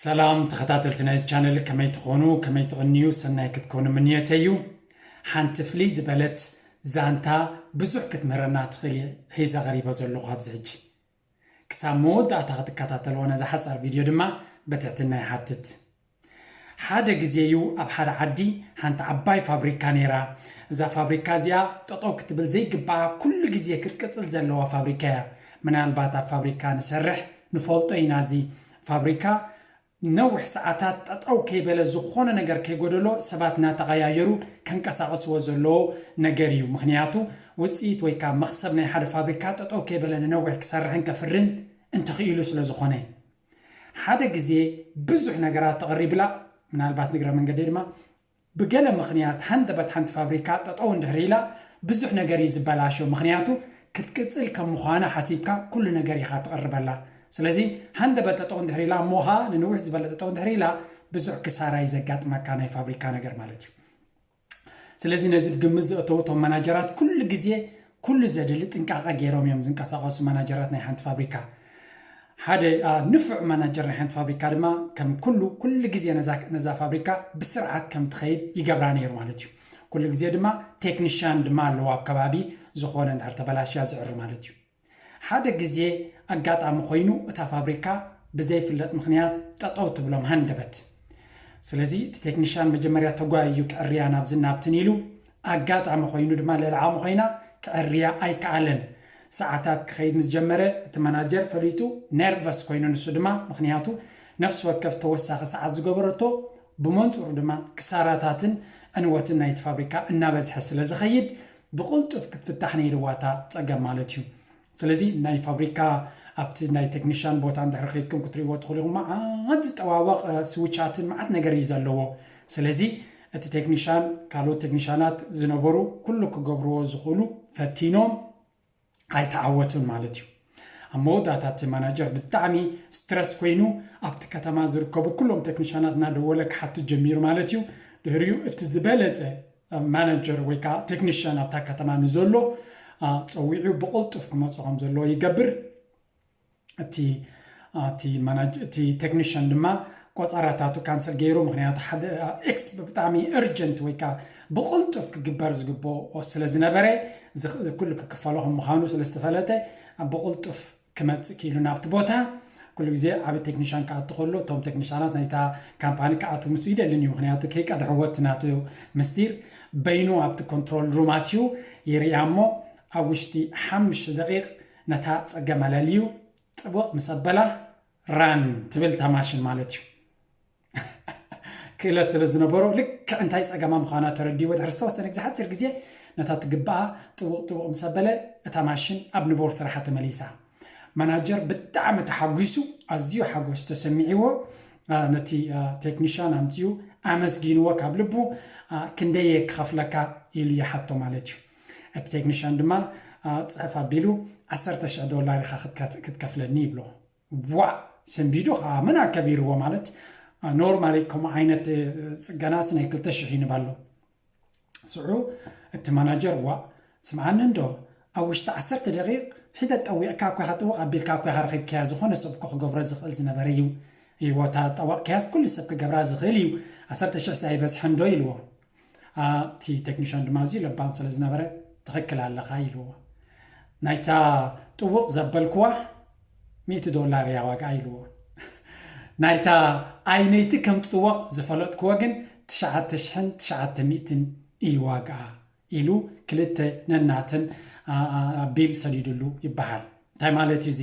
ሰላም ተኸታተልቲ ናይዚ ቻነል፣ ከመይ ትኾኑ? ከመይ ትቕንዩ? ሰናይ ክትኮኑ ምንየተይ እዩ። ሓንቲ ፍልይ ዝበለት ዛንታ ብዙሕ ክትምህረና ትኽእል እየ ሒዘ ቀሪበ ዘለኹ ኣብዚ ሕጂ። ክሳብ መወዳእታ ክትከታተልዎ ነዛ ሓጻር ቪድዮ ድማ ብትሕትና ይሓትት። ሓደ ግዜ እዩ ኣብ ሓደ ዓዲ ሓንቲ ዓባይ ፋብሪካ ነይራ። እዛ ፋብሪካ እዚኣ ጠጠው ክትብል ዘይግባኣ ኩሉ ግዜ ክትቅጽል ዘለዋ ፋብሪካ እያ። ምናልባት ኣብ ፋብሪካ ንሰርሕ ንፈልጦ ኢና። እዚ ፋብሪካ ነዊሕ ሰዓታት ጠጠው ከይበለ ዝኾነ ነገር ከይጎደሎ ሰባት እናተቐያየሩ ከንቀሳቐስዎ ዘለዎ ነገር እዩ። ምኽንያቱ ውፅኢት ወይ ከዓ መኽሰብ ናይ ሓደ ፋብሪካ ጠጠው ከይበለ ንነዊሕ ክሰርሕን ከፍርን እንተኽኢሉ ስለ ዝኾነ። ሓደ ግዜ ብዙሕ ነገራት ተቐሪብላ፣ ምናልባት ንግረ መንገደይ ድማ ብገለ ምኽንያት ሃንደበት ሓንቲ ፋብሪካ ጠጠው እንድሕር ኢላ ብዙሕ ነገር እዩ ዝበላሾ። ምኽንያቱ ክትቅጽል ከም ምዃና ሓሲብካ ኩሉ ነገር ኢኻ ትቐርበላ። ስለዚ ሃንደበት ጠጠው እንድሕር ኢላ እሞ ኸኣ ንንውሕ ዝበለ ጠጠው እንድሕር ኢላ ብዙሕ ክሳራ እዩ ዘጋጥመካ ናይ ፋብሪካ ነገር ማለት እዩ። ስለዚ ነዚ ብግምት ዘእተዉ እቶም ማናጀራት ኩሉ ግዜ ኩሉ ዘድሊ ጥንቃቐ ገይሮም እዮም ዝንቀሳቐሱ ማናጀራት ናይ ሓንቲ ፋብሪካ። ሓደ ንፉዕ ማናጀር ናይ ሓንቲ ፋብሪካ ድማ ከም ኩሉ ኩሉ ግዜ ነዛ ፋብሪካ ብስርዓት ከም ትኸይድ ይገብራ ነይሩ ማለት እዩ። ኩሉ ግዜ ድማ ቴክኒሽያን ድማ ኣለዎ ኣብ ከባቢ ዝኾነ እንድሕር ተበላሽያ ዝዕሪ ማለት እዩ። ሓደ ግዜ ኣጋጣሚ ኮይኑ እታ ፋብሪካ ብዘይፍለጥ ምኽንያት ጠጠው ትብሎም ሃንደበት። ስለዚ እቲ ቴክኒሽያን መጀመርያ ተጓይዩ ክዕርያ ናብዚ ናብትን ኢሉ ኣጋጣሚ ኮይኑ ድማ ልዕሊ ዓቕሙ ኮይና ክዕርያ ኣይከኣለን። ሰዓታት ክኸይድ ምስ ጀመረ እቲ ማናጀር ፈሊጡ ነርቨስ ኮይኑ ንሱ ድማ ምኽንያቱ ነፍሲ ወከፍ ተወሳኺ ሰዓት ዝገበረቶ ብመንፅሩ ድማ ክሳራታትን ዕንወትን ናይቲ ፋብሪካ እናበዝሐ ስለ ዝኸይድ ብቕልጡፍ ክትፍታሕ ነይርዋ እታ ፀገም ማለት እዩ። ስለዚ ናይ ፋብሪካ ኣብቲ ናይ ቴክኒሽያን ቦታ እንድሕር ከይድኩም ክትሪእዎ ትኽእሉ ኢኹም። መዓት ዝጠዋወቕ ስዊቻትን መዓት ነገር እዩ ዘለዎ። ስለዚ እቲ ቴክኒሽያን ካልኦት ቴክኒሽያናት ዝነበሩ ኩሉ ክገብርዎ ዝኽእሉ ፈቲኖም ኣይተዓወቱን ማለት እዩ። ኣብ መወዳእታ እቲ ማናጀር ብጣዕሚ ስትረስ ኮይኑ ኣብቲ ከተማ ዝርከቡ ኩሎም ቴክኒሽያናት እናደወለ ክሓትት ጀሚሩ ማለት እዩ። ድሕሪኡ እቲ ዝበለፀ ማናጀር ወይ ከዓ ቴክኒሽያን ኣብታ ከተማ ንዘሎ ፀዊዑ ብቕልጡፍ ክመፁ ከም ዘለዎ ይገብር። እቲ እቲ ቴክኒሽያን ድማ ቆፃራታቱ ካንሰል ገይሩ። ምክንያቱ ሓደ ኤክስ ብጣዕሚ እርጀንት ወይ ከዓ ብቕልጡፍ ክግበር ዝግብኦ ስለ ዝነበረ ኩሉ ክክፈሎ ከም ምዃኑ ስለ ዝተፈለጠ ብቕልጡፍ ክመፅእ ክኢሉ ናብቲ ቦታ። ኩሉ ግዜ ዓብ ቴክኒሽያን ክኣቱ ከሎ እቶም ቴክኒሽያናት ናይታ ካምፓኒ ክኣቱ ምስ ይደልን እዩ። ምክንያቱ ከይቀድሕዎ እቲ ናቱ ምስጢር በይኑ ኣብቲ ኮንትሮል ሩም ኣትዩ ይርእያ እሞ ኣብ ውሽጢ ሓሙሽተ ደቂቕ ነታ ፀገም ኣለልዩ ጥብቕ ምስ ኣበላ ራን ትብል እታ ማሽን ማለት እዩ። ክእለት ስለ ዝነበሮ ልክዕ እንታይ ፀገማ ምዃና ተረዲዎ ድሕሪ ዝተወሰነ ግዜ ሓፂር ግዜ ነታ ትግባኣ ጥውቕ ጥውቕ ምስ ኣበለ እታ ማሽን ኣብ ንቦር ስራሓ ተመሊሳ። ማናጀር ብጣዕሚ ተሓጒሱ ኣዝዩ ሓጎስ ተሰሚዕዎ ነቲ ቴክኒሽያን ኣምፅኡ ኣመስጊንዎ ካብ ልቡ ክንደየ ክኸፍለካ ኢሉ ይሓቶ ማለት እዩ። እቲ ቴክኒሽያን ድማ ፅሕፍ ኣቢሉ ዓሰርተ ሽሕ ዶላር ኢኻ ክትከፍለኒ ይብሎ። ዋእ ሰንቢዱ ከዓ መን ኣከቢርዎ ማለት ኖርማሊ ከምኡ ዓይነት ፅገናስ ናይ ክልተ ሽሕ ይንብ ኣሎ። ስዑ እቲ ማናጀር ዋእ ስምዓኒ እንዶ ኣብ ውሽጢ ዓሰርተ ደቂቕ ሒደ ጠዊቕካ እኮ ኢኻ ጥውቕ ኣቢልካ እኮ ኢኻ ረኺብካያ ዝኾነ ሰብ እኮ ክገብሮ ዝኽእል ዝነበረ እዩ። እወታ ጠዋቕካያስ ኩሉ ሰብ ክገብራ ዝኽእል እዩ። ዓሰርተ ሽሕ ኣይበዝሐን ዶ ኢልዎ። እቲ ቴክኒሽያን ድማ ኣዝዩ ለባም ስለ ዝነበረ ትኽክል ኣለኻ ኢልዎ። ናይታ ጥውቕ ዘበልክዋ ሚእቲ ዶላር እያ ዋግኣ ኢልዎ። ናይታ ዓይነይቲ ከም ትጥወቕ ዝፈለጥክዎ ግን ትሽዓተ ሽሕን ትሽዓተ ሚእትን እዩ ዋግኣ ኢሉ ክልተ ነናተን ቢል ሰዲድሉ ይበሃል። እንታይ ማለት እዩ እዚ?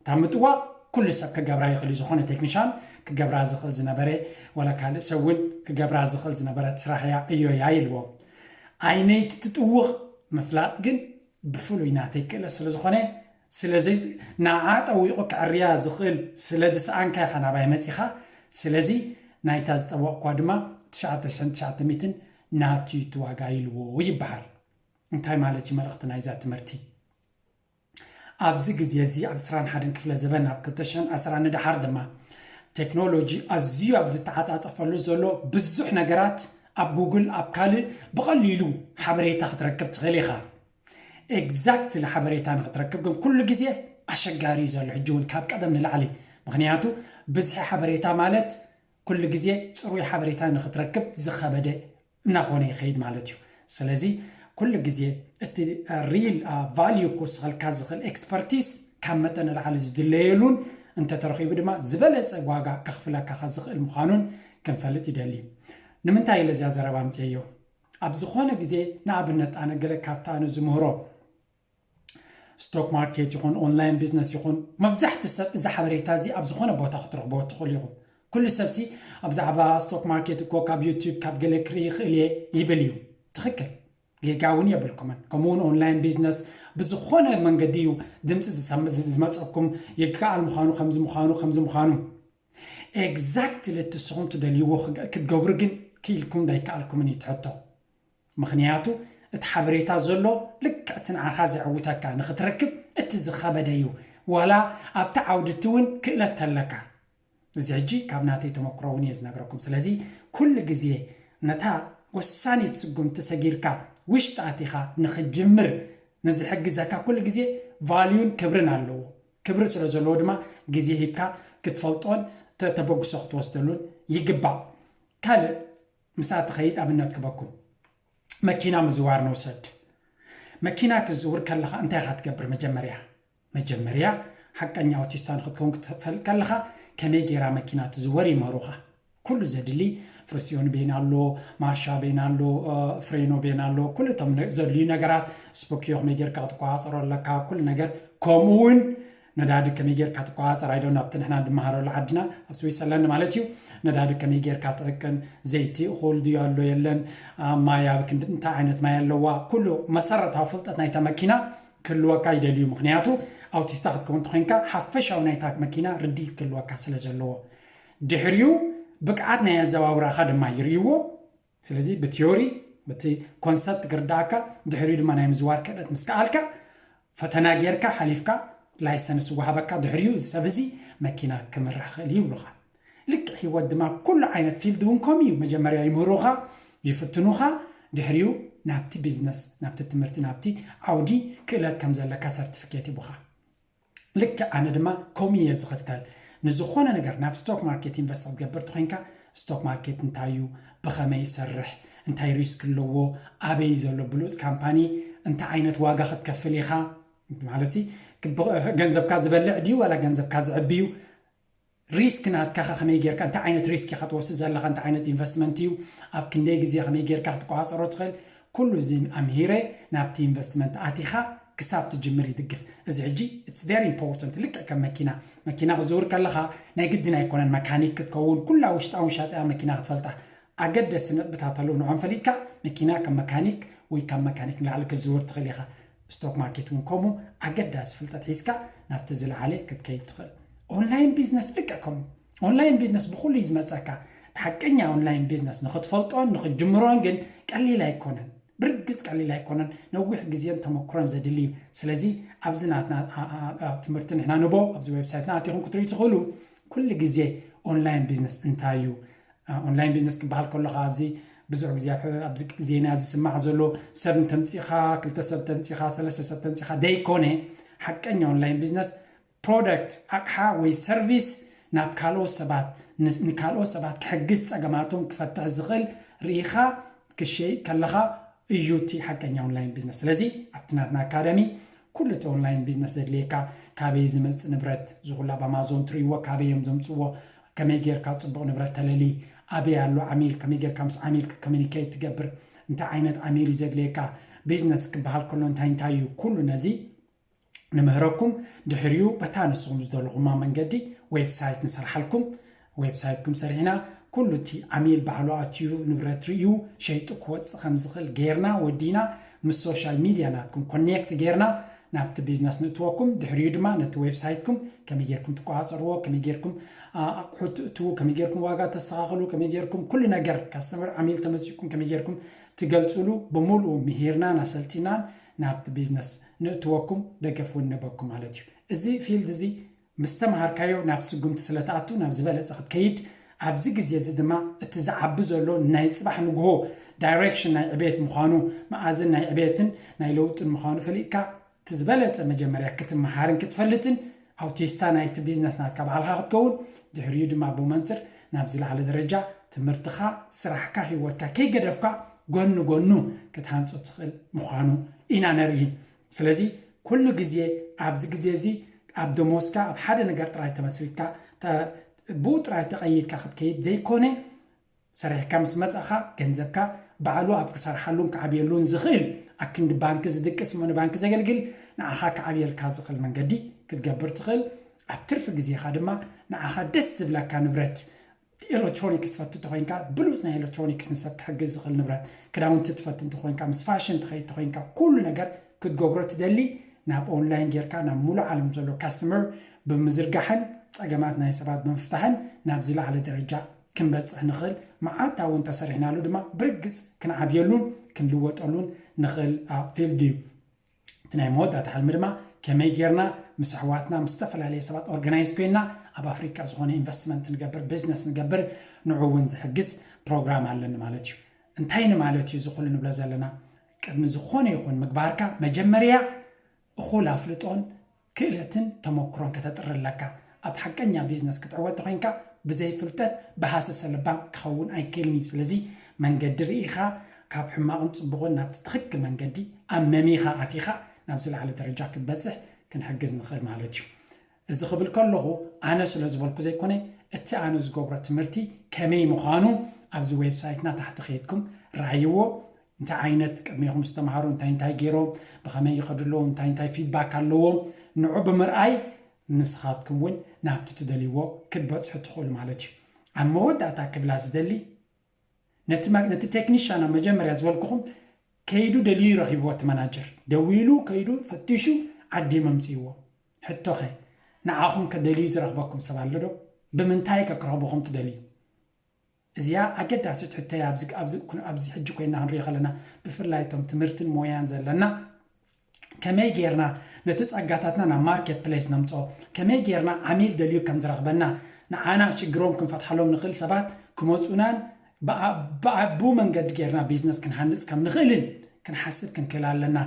እታ ምጥዋቕ ኩሉ ሰብ ክገብራ ይኽእል እዩ። ዝኾነ ቴክኒሻን ክገብራ ዝኽእል ዝነበረ ዋላ ካልእ ሰብ እውን ክገብራ ዝኽእል ዝነበረት ስራሕ እያ ዕዮ እያ ኢልዎ። ዓይነይቲ ትጥውቕ ምፍላጥ ግን ብፍሉይ ናተይ ክእለት ስለ ዝኾነ ስለዚ ንዓ ጠዊቑ ክዕርያ ዝኽእል ስለ ዝሰኣንካ ኢኻ ናባይ መፂኻ። ስለዚ ናይታ ዝጠወቕኳ ድማ ትሽዓተ ሽሕን ትሽዓተ ሚእትን ናቱ እዩ እቲ ዋጋ ኢልዎ ይበሃል። እንታይ ማለት እዩ መልእኽቲ ናይዛ ትምህርቲ? ኣብዚ ግዜ እዚ ኣብ ዕስራን ሓደን ክፍለ ዘበን ኣብ ክልተ ሽሕን ዕስራን ንደሓር ድማ ቴክኖሎጂ ኣዝዩ ኣብ ዝተዓጻጸፈሉ ዘሎ ብዙሕ ነገራት ኣብ ጉግል ኣብ ካልእ ብቐሊሉ ሓበሬታ ክትረክብ ትኽእል ኢኻ። ኤግዛክትሊ ሓበሬታ ንክትረክብ ግን ኩሉ ግዜ ኣሸጋሪ እዩ ዘሎ ሕጂ እውን ካብ ቀደም ንላዕሊ። ምክንያቱ ብዝሒ ሓበሬታ ማለት ኩሉ ግዜ ጽሩይ ሓበሬታ ንክትረክብ ዝኸበደ እናኾነ ይኸይድ ማለት እዩ። ስለዚ ኩሉ ግዜ እቲ ሪል ቫልዩ ክውስኸልካ ዝኽእል ኤክስፐርቲስ ካብ መጠን ንላዕሊ ዝድለየሉን እንተተረኺቡ ድማ ዝበለፀ ዋጋ ከኽፍለካ ዝኽእል ምዃኑን ክንፈልጥ ይደሊ። ንምንታይ ኢለ እዚኣ ዘረባ ኣምፅኤዮ? ኣብ ዝኾነ ግዜ ንኣብነት ኣነ ገለ ካብቲ ኣነ ዝምህሮ ስቶክ ማርኬት ይኹን ኦንላይን ቢዝነስ ይኹን መብዛሕትኡ ሰብ እዚ ሓበሬታ እዚ ኣብ ዝኾነ ቦታ ክትረኽቦ ትኽእሉ ኢኹም። ኩሉ ሰብሲ ኣብ ዛዕባ ስቶክ ማርኬት እኮ ካብ ዩቱብ ካብ ገለ ክርኢ ይኽእል እየ ይብል እዩ። ትኽክል፣ ጌጋ እውን የብልኩምን። ከምኡውን ኦንላይን ቢዝነስ ብዝኾነ መንገዲ እዩ ድምፂ ዝሰም- ዝመፀኩም። ይከኣል ምዃኑ ከምዚ ምዃኑ ከምዚ ምዃኑ ኤግዛክትሊ እቲ ንስኹም ትደልይዎ ክግ- ክትገብሩ ግን ክኢልኩም ዳይከኣልኩምን እዩ ትሕቶ። ምኽንያቱ እቲ ሓበሬታ ዘሎ ልክዕ እቲ ንዓኻ ዘዕውተካ ንኽትረክብ እቲ ዝኸበደ እዩ። ዋላ ኣብቲ ዓውዲ እቲ እውን ክእለት ተለካ። እዚ ሕጂ ካብ ናተይ ተመክሮ እውን እየ ዝነግረኩም። ስለዚ ኩሉ ግዜ ነታ ወሳኒት ስጉምቲ ሰጊርካ ውሽጢ ኣቲኻ ንኽጅምር ንዝሕግዘካ ኩሉ ግዜ ቫልዩን ክብርን ኣለዎ። ክብሪ ስለ ዘለዎ ድማ ግዜ ሂብካ ክትፈልጦን ተ- ተበግሶ ክትወስደሉን ይግባእ። ካልእ ምስኣ ትኸይድ ኣብነት ክበኩም። መኪና ምዝዋር ንውሰድ። መኪና ክትዝውር ከለኻ እንታይ ኢኻ ትገብር? መጀመርያ መጀመርያ ሓቀኛ ኣውቲስታ ንክትከውን ክትፈልጥ ከለኻ ከመይ ጌራ መኪና ትዝወር ይምህሩኻ። ኩሉ ዘድሊ ፍርሲዮን ቤን ኣሎ፣ ማርሻ ቤን ኣሎ፣ እ፣ ፍሬኖ ቤን ኣሎ። ኩሉ እቶም ነ- ዘድልዩ ነገራት ስፖኪዮ ከመይ ጌርካ ክትቆፃፀሮ ኣለካ ኩሉ ነገር። ከምኡ እውን ነዳዲ ከመይ ጌርካ ትቆፃፀር ኣይዶ ናብቲ ንሕና ድመሃረሉ ዓድና ኣብ ስዊትዘርላንድ ማለት እዩ። ነዳዲ ከመይ ጌርካ ትዕቅን፣ ዘይቲ እኹል ድዩ ኣሎ የለን፣ እ፣ ማይ ኣብ ክንዲ እንታይ ዓይነት ማይ ኣለዋ፣ ኩሉ መሰረታዊ ፍልጠት ናይታ መኪና ክህልወካ ይደልዩ። ምኽንያቱ ኣውቲስታ ክትከውን ተኮይንካ ሓፈሻዊ ናይታ መኪና ርድኢት ክህልወካ ስለ ዘለዎ ድሕሪኡ ብቅዓት ናይ ኣዘዋውራኻ ድማ ይርእይዎ። ስለዚ ብቲዮሪ በቲ ኮንሰፕት ክርዳእካ ድሕሪኡ ድማ ናይ ምዝዋር ክእለት ምስ ከኣልካ ፈተና ጌርካ ሓሊፍካ ላይሰንስ ዝወሃበካ ድሕሪኡ እዚ ሰብ እዚ መኪና ክምራሕ ክእል እዩ ይብሉኻ። ልክዕ ህይወት ድማ ኩሉ ዓይነት ፊልድ እውን ከምኡ እዩ። መጀመርያ ይምህሩኻ፣ ይፍትኑኻ፣ ድሕሪኡ ናብቲ ቢዝነስ ናብቲ ትምህርቲ ናብቲ ዓውዲ ክእለት ከም ዘለካ ሰርቲፊኬት ይቡኻ። ልክዕ ኣነ ድማ ከምኡ እየ ዝኽተል። ንዝኾነ ነገር ናብ ስቶክ ማርኬት ኢንቨስት ክትገብር ተኮይንካ ስቶክ ማርኬት እንታይ እዩ፣ ብኸመይ ይሰርሕ፣ እንታይ ሪስክ ኣለዎ፣ ኣበይ ዘሎ ብሉፅ ካምፓኒ፣ እንታይ ዓይነት ዋጋ ክትከፍል ኢኻ ማለት ሲ፣ ገንዘብካ ዝበልዕ ድዩ ዋላ ገንዘብካ ዝዕቢ እዩ፣ ሪስክ ናትካኸ ከመይ ጌርካ እንታይ ዓይነት ሪስክ ኢኻ ትወስድ ዘለኻ እንታይ ዓይነት ኢንቨስትመንት እዩ፣ ኣብ ክንደይ ግዜ ከመይ ጌርካ ክትቆፃፀሮ ትኽእል፣ ኩሉ እዚ ኣምሂረ ናብቲ ኢንቨስትመንት ኣቲኻ ክሳብ ትጅምር ይድግፍ። እዚ ሕጂ it's very important። ልክዕ ከም መኪና መኪና ክዝውር ከለኻ ናይ ግድን ኣይኮነን መካኒክ ክትከውን ኩላ ውሽጣ ውሻጢያ መኪና ክትፈልጣ። ኣገደስቲ ነጥብታት ኣለዉ ንዖም ፈሊጥካ መኪና ከም መካኒክ ወይ ካብ መካኒክ ንላዕሊ ክትዝውር ትኽእል ኢኻ። ስቶክ ማርኬት እውን ከምኡ ኣገዳሲ ፍልጠት ሒዝካ ናብቲ ዝለዓለ ክትከይድ ትኽእል። ኦንላይን ቢዝነስ ልክዕ ከምኡ። ኦንላይን ቢዝነስ ብኩሉ እዩ ዝመፀካ። እቲ ሓቀኛ ኦንላይን ቢዝነስ ንክትፈልጦን ንክትጅምሮን ግን ቀሊል ኣይኮነን። ብርግፅ ቀሊል ኣይኮነን። ነዊሕ ግዜን ተመክሮን ዘድሊ እዩ። ስለዚ ኣብዚ ናትና ትምህርቲ ንሕና ንቦ ኣብዚ ዌብሳይትና ኣቲኹም ክትርኢ ትኽእሉ። ኩሉ ግዜ ኦንላይን ቢዝነስ እንታይ እዩ? ኦንላይን ቢዝነስ ክበሃል ከሎ ከዚ ብዙሕ ግዜ ኣብዚ ግዜና ዝስማዕ ዘሎ ሰብ እንተምፂኻ ክልተ ሰብ ተምፂኻ ሰለስተ ሰብ ተምፂኻ ደይኮነ። ሓቀኛ ኦንላይን ቢዝነስ ፕሮደክት ኣቕሓ ወይ ሰርቪስ ናብ ካልኦት ሰባት ንካልኦት ሰባት ክሕግዝ ፀገማቶም ክፈትሕ ዝኽእል ርኢኻ ክሸይጥ ከለኻ እዩ እቲ ሓቀኛ ኦንላይን ቢዝነስ። ስለዚ ኣብቲ ናትና ኣካደሚ ኩሉ እቲ ኦንላይን ቢዝነስ ዘድልየካ ካበይ ዝመፅእ ንብረት ዝኩላ ኣብ ኣማዞን ትርእይዎ ካበይ እዮም ዘምፅዎ፣ ከመይ ጌርካ ፅቡቕ ንብረት ተለሊ፣ ኣበይ ኣሎ ዓሚል፣ ከመይ ጌርካ ምስ ዓሚል ኮሚኒኬት ትገብር፣ እንታይ ዓይነት ዓሚል እዩ ዘድልየካ፣ ቢዝነስ ክበሃል ከሎ እንታይ እንታይ እዩ፣ ኩሉ ነዚ ንምህረኩም። ድሕሪኡ በታ ንስኹም ዝደለኹማ መንገዲ ዌብሳይት ንሰርሓልኩም። ዌብሳይትኩም ሰሪሕና ኩሉ እቲ ዓሚል ባዕሉ ኣትዩ ንብረት ርእዩ ሸይጡ ክወፅእ ከም ዝኽእል ጌርና ወዲና ምስ ሶሻል ሚድያ ናትኩም ኮኔክት ጌርና ናብቲ ቢዝነስ ንእትወኩም። ድሕሪኡ ድማ ነቲ ዌብሳይትኩም ከመይ ጌርኩም ትቆፃፀርዎ፣ ከመይ ጌርኩም ኣቑሑት ትእትዉ፣ ከመይ ጌርኩም ዋጋ ተስተኻኽሉ፣ ከመይ ጌርኩም ኩሉ ነገር ካስተመር ዓሚል ተመፂኩም ከመይ ጌርኩም ትገልፅሉ ብምሉኡ ምሂርናን ኣሰልጢናን ናብቲ ቢዝነስ ንእትወኩም ደገፍ እውን ንበኩም ማለት እዩ። እዚ ፊልድ እዚ ምስ ተምሃርካዮ ናብ ስጉምቲ ስለ ትኣቱ ናብ ዝበለፀ ክትከይድ ኣብዚ ግዜ እዚ ድማ እቲ ዝዓቢ ዘሎ ናይ ፅባሕ ንግሆ ዳይሬክሽን ናይ ዕቤት ምዃኑ መኣዝን ናይ ዕቤትን ናይ ለውጥን ምዃኑ ፈሊጥካ እቲ ዝበለፀ መጀመርያ ክትመሃርን ክትፈልጥን ኣውቲስታ ናይቲ ቢዝነስ ናትካ ባዕልካ ክትከውን፣ ድሕሪኡ ድማ ብመንፅር ናብ ዝለዓለ ደረጃ ትምህርትካ፣ ስራሕካ፣ ህይወትካ ከይገደፍካ ጎኒ ጎኑ ክትሃንፆ ትኽእል ምዃኑ ኢና ነርኢ። ስለዚ ኩሉ ግዜ ኣብዚ ግዜ እዚ ኣብ ደሞዝካ ኣብ ሓደ ነገር ጥራይ ተመስሪትካ፣ ተ- ብኡ ጥራይ ተቐይድካ ክትከይድ ዘይኮነ፣ ሰሪሕካ ምስ መጻእካ ገንዘብካ ባዕሉ ኣብ ክሰርሓሉን ክዓብየሉን ዝኽእል፣ ኣክንዲ ባንኪ ዝድቅስ እሞ ንባንኪ ዘገልግል፣ ንዓኻ ክዓብየልካ ዝኽእል መንገዲ ክትገብር ትኽእል። ኣብ ትርፊ ግዜኻ ድማ ንዓኻ ደስ ዝብለካ ንብረት፣ ኤሌክትሮኒክስ ትፈቲ እንተኾይንካ፣ ብሉጽ ናይ ኤሌክትሮኒክስ ንሰብ ክሕግዝ ዝኽእል ንብረት፣ ክዳውንቲ ትፈቲ እንተኾይንካ፣ ምስ ፋሽን ትኸይድ እንተኾይንካ፣ ኩሉ ነገር ክትገብሮ ትደሊ፣ ናብ ኦንላይን ጌርካ ናብ ሙሉእ ዓለም ዘሎ ካስተመር ብምዝርጋሕን ጸገማት ናይ ሰባት ብምፍታሕን ናብ ዝለዓለ ደረጃ ክንበጽሕ ንኽእል። መዓልታዊ እንተሰሪሕናሉ ድማ ብርግጽ ክንዓብየሉን ክንልወጠሉን ንኽእል ፊልድ እዩ። እቲ ናይ መወዳእታ ሕልሚ ድማ ከመይ ጌርና ምስ ኣሕዋትና ምስ ዝተፈላለዩ ሰባት ኦርጋናይዝ ኮይና ኣብ ኣፍሪካ ዝኾነ ኢንቨስትመንት ንገብር፣ ቢዝነስ ንገብር፣ ንዑ እውን ዝሕግዝ ፕሮግራም ኣለኒ ማለት እዩ። እንታይ ንማለት እዩ እዚ ኩሉ ንብሎ ዘለና? ቅድሚ ዝኾነ ይኹን ምግባርካ መጀመርያ እኹል ኣፍልጦን ክእለትን ተመክሮን ከተጥሪ ኣለካ። ኣብ ሓቀኛ ቢዝነስ ክትዕወት ተኾይንካ ብዘይ ፍልጠት ብሃሰሰ ለባም ክኸውን ኣይክእልን እዩ። ስለዚ መንገዲ ርኢኻ ካብ ሕማቕን ጽቡቕን ናብቲ ትኽክል መንገዲ ኣመሚኻ ኣቲኻ ናብ ዝለዓለ ደረጃ ክትበጽሕ ክንሕግዝ ንኽእል ማለት እዩ። እዚ ክብል ከለኹ ኣነ ስለ ዝበልኩ ዘይኮነ፣ እቲ ኣነ ዝገብሮ ትምህርቲ ከመይ ምዃኑ ኣብዚ ዌብሳይትና ታሕቲ ከይድኩም ረኣይዎ። እንታይ ዓይነት ቅድሜኹም ዝተምሃሩ እንታይ እንታይ ገይሮም፣ ብኸመይ ይኸዱ ኣለዉ፣ እንታይ እንታይ ፊድባክ ኣለዎም፣ ንዑ ብምርኣይ ንስኻትኩም እውን ናብቲ ትደልይዎ ክትበጽሑ ትኽእሉ ማለት እዩ። ኣብ መወዳእታ ክብላ ዝደሊ፣ ነቲ ማ- ነቲ ቴክኒሻን ኣብ መጀመርያ ዝበልኩኹም ከይዱ ደልዩ ረኺብዎ፣ እቲ ማናጀር ደዊሉ ከይዱ ፈቲሹ ዓዲ መምፅእዎ። ሕቶኸ ንዓኹም ከደልዩ ዝረኽበኩም ሰብ ኣሎ ዶ? ብምንታይ ከ ክረኽብኹም ትደልዩ? እዚኣ ኣገዳሲት ሕቶ እያ። ኣብዚ ኣብዚ ኩን- ኣብዚ ሕጂ ኮይና ክንሪኦ ከለና፣ ብፍላይ እቶም ትምህርትን ሞያን ዘለና፣ ከመይ ጌርና ነቲ ጸጋታትና ናብ ማርኬት ፕሌስ ነምጽኦ፣ ከመይ ጌርና ዓሚል ደልዩ ከም ዝረኽበና፣ ንዓና ሽግሮም ክንፈትሓሎም ንኽእል ሰባት ክመጹናን ብኣ- ብኣ- ብኡ መንገዲ ጌርና ቢዝነስ ክንሃንጽ ከም ንኽእልን ክንሓስብ ክንክእል ኣለና።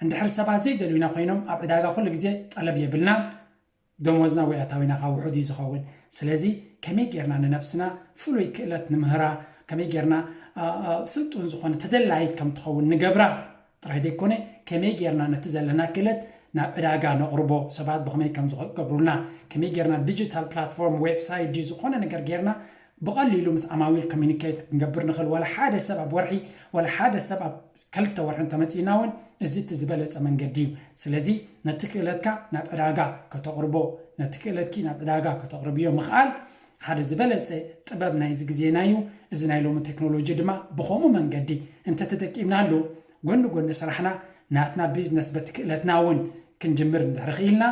እንድሕር ሰባት ዘይደልዩና ኮይኖም ኣብ ዕዳጋ ኩሉ ግዜ ጠለብ የብልናን። ደሞዝና ወይ ኣታዊና ካብ ውሑድ እዩ ዝኸውን። ስለዚ ከመይ ጌርና ንነብስና ፍሉይ ክእለት ንምህራ፣ ከመይ ጌርና ኣ- ኣ- ስልጡን ዝኾነ ተደላይት ከም ትኸውን ንገብራ ጥራይ ዘይኮነ፣ ከመይ ጌርና ነቲ ዘለና ክእለት ናብ ዕዳጋ ነቕርቦ፣ ሰባት ብኸመይ ከም ዝገብሩልና፣ ከመይ ጌርና ዲጂታል ፕላትፎርም፣ ዌብሳይት ድዩ ዝኾነ ነገር ጌርና ብቐሊሉ ምስ ዓማዊል ኮሚኒኬት ክንገብር ንኽእል። ዋላ ሓደ ሰብ ኣብ ወርሒ፣ ዋላ ሓደ ሰብ ኣብ ክልተ ወርሒ እንተመጺእና እውን እዚ እቲ ዝበለጸ መንገዲ እዩ። ስለዚ ነቲ ክእለትካ ናብ ዕዳጋ ከተቕርቦ፣ ነቲ ክእለትኪ ናብ ዕዳጋ ከተቕርብዮ ምኽኣል ሓደ ዝበለጸ ጥበብ ናይዚ ግዜና እዩ። እዚ ናይ ሎሚ ቴክኖሎጂ ድማ ብኸምኡ መንገዲ እንተተጠቂምናሉ፣ ጎኒ ጎኒ ስራሕና ናትና ቢዝነስ በቲ ክእለትና እውን ክንጅምር እንድሕር ክኢልና፣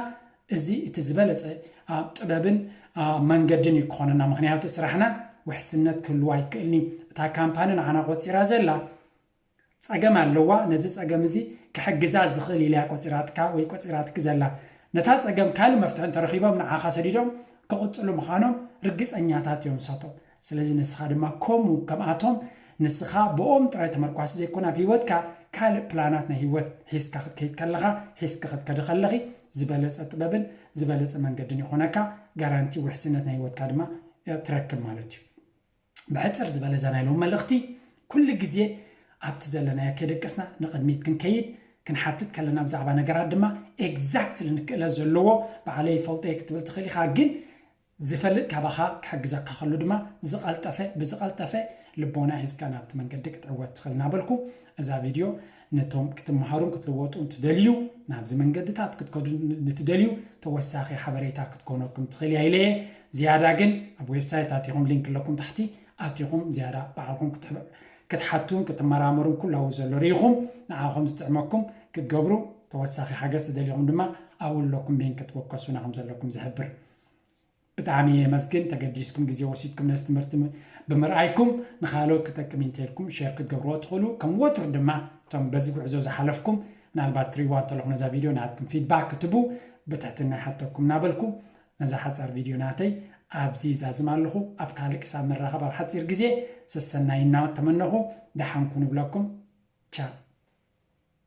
እዚ እቲ ዝበለጸ ኣ፣ ጥበብን ኣ፣ መንገድን እዩ ክኾነና። ምኽንያቱ ስራሕና ውሕስነት ክህልዋ ኣይክእልን እዩ። እታ ካምፓኒ ንዓና ቆጺራ ዘላ ጸገም ኣለዋ። ነዚ ጸገም እዚ ክሕግዛ ዝኽእል ኢላ እያ ቆጺራትካ ወይ ቆጺራትኪ ዘላ። ነታ ጸገም ካልእ መፍትሒ እንተረኺቦም ንዓኻ ሰዲዶም ክቕጽሉ ምዃኖም ርግጸኛታት እዮም ንሳቶም። ስለዚ ንስኻ ድማ ከምኡ ከምኣቶም ንስኻ ብኦም ጥራይ ተመርኳሲ ዘይኮነ ኣብ ህይወትካ ካልእ ፕላናት ናይ ህይወት ሒዝካ ክትከይድ ከለኻ፣ ሒዝኪ ክትከዲ ከለኺ ዝበለጸ ጥበብን ዝበለጸ መንገድን ይኾነካ። ጋራንቲ ውሕስነት ናይ ህይወትካ ድማ ትረክብ ማለት እዩ። ብሕጽር ዝበለ እዛ ናይ ሎሚ መልእኽቲ፣ ኩሉ ግዜ ኣብቲ ዘለናዮ ከይደቀስና ንቕድሚት ክንከይድ፣ ክንሓትት ከለና ብዛዕባ ነገራት ድማ ኤግዛክትሊ ንክእለት ዘለዎ ባዕለይ ይፈልጦ እየ ክትብል ትኽእል ኢኻ። ግን ዝፈልጥ ካባኻ ክሕግዘካ ከሎ ድማ ዝቐልጠፈ ብዝቐልጠፈ ልቦና ሒዝካ ናብቲ መንገዲ ክትዕወት ትኽእል እናበልኩ፣ እዛ ቪድዮ ነቶም ክትመሃሩን ክትልወጡ እንትደልዩ፣ ናብዚ መንገድታት ክትከዱ ንትደልዩ ተወሳኺ ሓበሬታ ክትኮነኩም ትኽእል እያ ኢለ እየ። ዝያዳ ግን ኣብ ዌብሳይት ኣቲኹም፣ ሊንክ ኣለኩም ታሕቲ፣ ኣቲኹም ዝያዳ ባዕልኹም ክትሕብ- ክትሓቱን ክትመራመሩን ኩላዊ ዘሎ ርኢኹም ንዓኹም ዝጥዕመኩም ክትገብሩ፣ ተወሳኺ ሓገዝ ተደሊኹም ድማ ኣብኡ ኣለኩም፣ በይን ክትወከሱና ከም ዘለኩም ዝሕብር። ብጣዕሚ የመስግን ተገዲስኩም ግዜ ወሲድኩም ነዚ ትምህርቲ ም- ብምርኣይኩም። ንኻልኦት ክጠቅም እንተልኩም ሼር ክትገብርዎ ትኽእሉ። ከም ወትሩ ድማ እቶም በዚ ጉዕዞ ዝሓለፍኩም ምናልባት ትሪእዋ እንተለኹም ነዛ ቪድዮ ናትኩም ፊድባክ ክትቡ ብትሕትና ይሓተኩም እናበልኩ፣ ነዛ ሓጻር ቪድዮ ናተይ ኣብዚ ይዛዝም ኣለኹ። ኣብ ካልእ ክሳብ ንራኸብ ኣብ ሓጺር ግዜ ሰሰናይ እናተመነኹ ደሓን ኩኑ እብለኩም። ቻው።